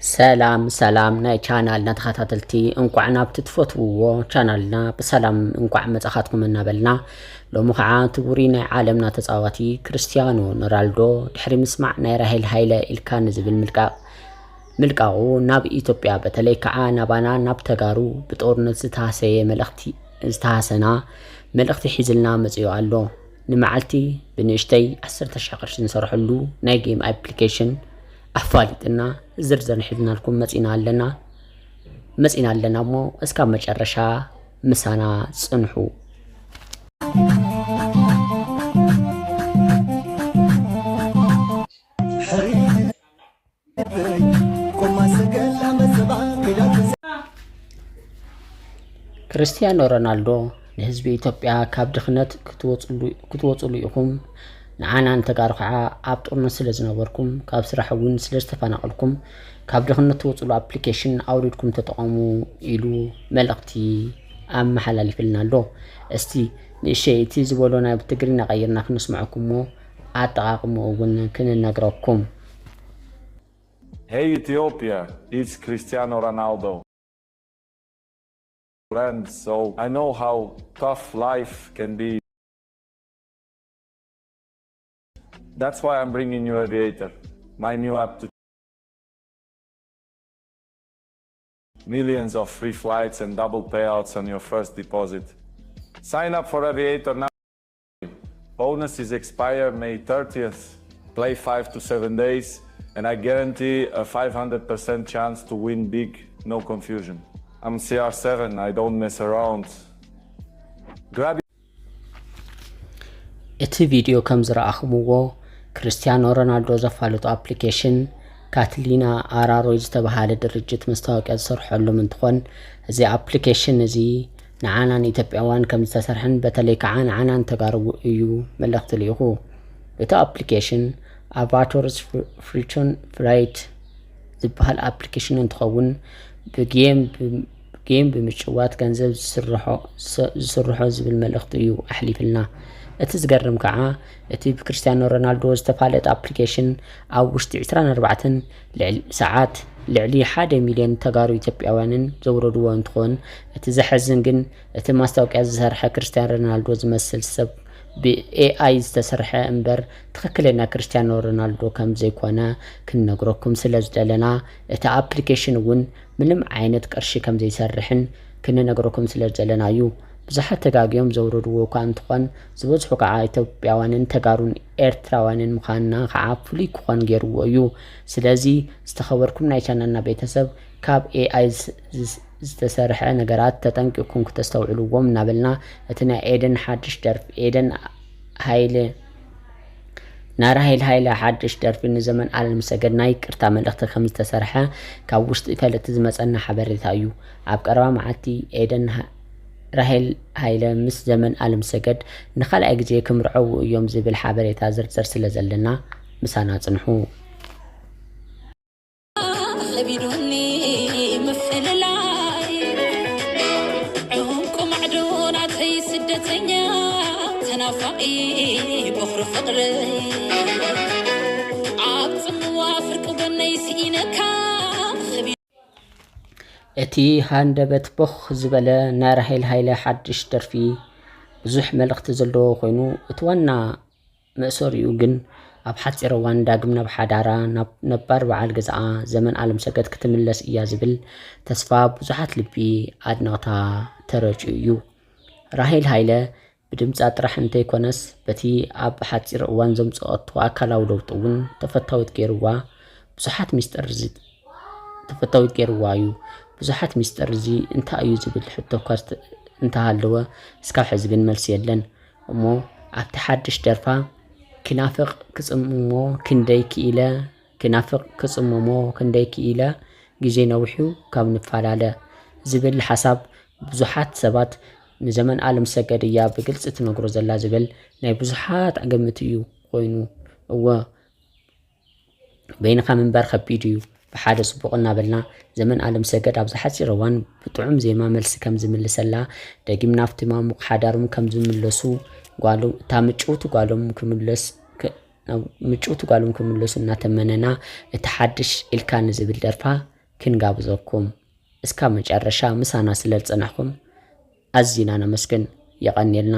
ሰላም ሰላም ናይ ቻናልና ተኸታተልቲ፣ እንቋዕ ናብቲ ትፈትውዎ ቻናልና ብሰላም እንቋዕ መጻኻትኩም እናበልና፣ ሎሚ ኸዓ እቲ ውሩይ ናይ ዓለምና ተጻዋቲ ክርስቲያኖ ሮናልዶ ድሕሪ ምስማዕ ናይ ራሄል ሃይለ ኢልካ ንዝብል ምልቃቕ ምልቃቑ ናብ ኢትዮጵያ፣ በተለይ ከዓ ናባና ናብ ተጋሩ ብጦርነት ዝተሃሰየ መልእኽቲ ዝተሃሰና መልእኽቲ ሒዝልና መፂኡ ኣሎ። ንመዓልቲ ብንእሽተይ ዓሰርተ ሺሕ ቅርሺ ንሰርሐሉ ናይ ጌም ኣፕሊኬሽን ኣፋሊጥና፣ ዝርዝር ሒዝናልኩም መፂና ኣለና መፂና ኣለና እሞ እስካብ መጨረሻ ምሳና ፅንሑ። ክርስቲያኖ ሮናልዶ ንህዝቢ ኢትዮጵያ ካብ ድኽነት ክትወፅሉ ክትወፅሉ ኢኹም፣ ንዓና ንተጋሩ ከዓ ኣብ ጦርነት ስለ ዝነበርኩም፣ ካብ ስራሕ እውን ስለ ዝተፈናቐልኩም፣ ካብ ድኽነት ትወፅሉ ኣፕሊኬሽን ኣውሪድኩም ተጠቐሙ ኢሉ መልእኽቲ ኣመሓላሊፍልና ኣሎ። እስቲ ንእሸይ እቲ ዝበሎ ናብ ትግርኛ ቀይርና ክነስምዐኩሞ ኣጠቓቕምኡ እውን ክንነግረኩም። Hey Ethiopia, it's Cristiano Ronaldo. Friends, so I know how tough life can be. That's why I'm bringing you Aviator, my new app to millions of free flights and double payouts on your first deposit. Sign up for Aviator now. Bonuses expire May thirtieth. Play five to seven days, and I guarantee a five hundred percent chance to win big, no confusion. I'm C R seven, I don't mess around. Grab እቲ ቪድዮ ከም ዝረኣኹምዎ፣ ክርስቲያኖ ሮናልዶ ዘፋልጦ ኣፕሊኬሽን ካትሊና ኣራሮይ ዝተባሃለ ድርጅት መስታወቅያ ዝሰርሐሎም እንትኾን፣ እዚ ኣፕሊኬሽን እዚ ንዓና ንኢትዮጵያውያን ከም ዝተሰርሐን በተለይ ከዓ ንዓና ንተጋሩ እዩ መልእኽቲ ልኢኹ። እቲ ኣፕሊኬሽን ኣቫቶርስ ፍሪቶን ፍራይት ዝበሃል ኣፕሊኬሽን እንትኸውን፣ ብጌም ጌም ብምጭዋት ገንዘብ ዝስርሖ ዝስርሖ ዝብል መልእኽቲ እዩ ኣሕሊፍልና። እቲ ዝገርም ከዓ እቲ ብክርስቲያኖ ሮናልዶ ዝተፋለጠ ኣፕሊኬሽን ኣብ ውሽጢ ዕስራን ኣርባዕተን ልዕሊ ሰዓት ልዕሊ ሓደ ሚልዮን ተጋሩ ኢትዮጵያውያንን ዘውረድዎ እንትኾን፣ እቲ ዘሕዝን ግን እቲ ማስታወቅያ ዝሰርሐ ክርስቲያን ሮናልዶ ዝመስል ሰብ ብ ኤኣይ ዝተሰርሐ እምበር ትኽክለኛ ክርስቲያኖ ሮናልዶ ከም ዘይኮነ ክንነግረኩም ስለ ዝደለና፣ እቲ ኣፕሊኬሽን እውን ምንም ዓይነት ቅርሺ ከም ዘይሰርሕን ክንነግረኩም ስለ ዝደለና እዩ። ብዙሓት ተጋግዮም ዘውረድዎ እኳ እንትኾን፣ ዝበዝሑ ከዓ ኢትዮጵያውያንን ተጋሩን ኤርትራውያንን ምዃንና ከዓ ፍሉይ ክኾን ገይርዎ እዩ። ስለዚ ዝተኸበርኩም ናይ ቻናልና ቤተሰብ፣ ካብ ኤኣይ ዝተሰርሐ ነገራት ተጠንቂቕኩም ክተስተውዕልዎም እናበልና፣ እቲ ናይ ኤደን ሓድሽ ደርፊ፣ ኤደን ሃይለ ናይ ራሄል ሃይለ ሓድሽ ደርፊ ንዘመን ኣለምሰገድ ናይ ይቅርታ መልእኽቲ ከም ዝተሰርሐ ካብ ውሽጢ ፈለጥቲ ዝመፀና ሓበሬታ እዩ። ኣብ ቀረባ መዓልቲ ኤደን ራሄል ሃይለ ምስ ዘመን ኣለምሰገድ ንኻልኣይ ግዜ ክምርዐዉ እዮም ዝብል ሓበሬታ ዝርዝር ስለ ዘለና ምሳና ፅንሑ። ከቢዱኒ ምፍልላይ ዕንቁ ማዕዶ ናተይ ስደተኛ ተናፋቂ ቦኽሪ ፍቕረይ ኣብ ጽምዋ ፍርቂ ጎነይ ስኢነካ እቲ ሃንደበት ቦኽ ዝበለ ናይ ራሄል ሃይለ ሓድሽ ደርፊ ብዙሕ መልእኽቲ ዘለዎ ኮይኑ፣ እቲ ዋና መእሰሪኡ ግን ኣብ ሓጺር እዋን ዳግም ናብ ሓዳራ፣ ናብ ነባር በዓል ገዛኣ ዘመን ኣለምሰገድ ክትምለስ እያ ዝብል ተስፋ ብዙሓት ልቢ ኣድነቕታ ተረጭዩ እዩ። ራሄል ሃይለ ብድምጻ ጥራሕ እንተይኮነስ፣ በቲ ኣብ ሓጺር እዋን ዘምጽኦቶ ኣካላዊ ለውጢ እውን ተፈታዊት ገይርዋ ብዙሓት ሚስጥር እዚ ተፈታዊት ገይርዋ እዩ። ብዙሓት ሚስጥር እዚ እንታይ እዩ ዝብል ሕቶ እኳ እንተሃለወ፣ እስካብ ሕዚ ግን መልሲ የለን። እሞ ኣብቲ ሓድሽ ደርፋ ክናፍቕ ክጽምሞ ክንደይ ክኢለ ክናፍቕ ክጽምሞ ክንደይ ክኢለ ግዜ ነዊሑ ካብ ንፈላለ ዝብል ሓሳብ ብዙሓት ሰባት ንዘመን ኣለም ሰገድ እያ ብግልጺ ትነግሮ ዘላ ዝብል ናይ ብዙሓት ግምት እዩ ኮይኑ። እወ በይንኻ ምንባር ከቢድ እዩ። ብሓደ ጽቡቕ እናበልና ዘመን ኣለም ሰገድ ኣብዚ ሓጺር እዋን ብጥዑም ዜማ መልሲ ከም ዝምልሰላ ደጊም ናብቲ ማሙቕ ሓዳሮም ከም ዝምለሱ ጓሎም እታ ምጭውቲ ጓሎም ክምለስ ናብ ምጭውቲ ጓሎም ክምለሱ እናተመነና፣ እቲ ሓድሽ ኢልካ ንዝብል ደርፋ ክንጋብዘኩም። እስካብ መጨረሻ ምሳና ስለ ዝጸናሕኩም ኣዚና ነመስግን። የቐንየልና።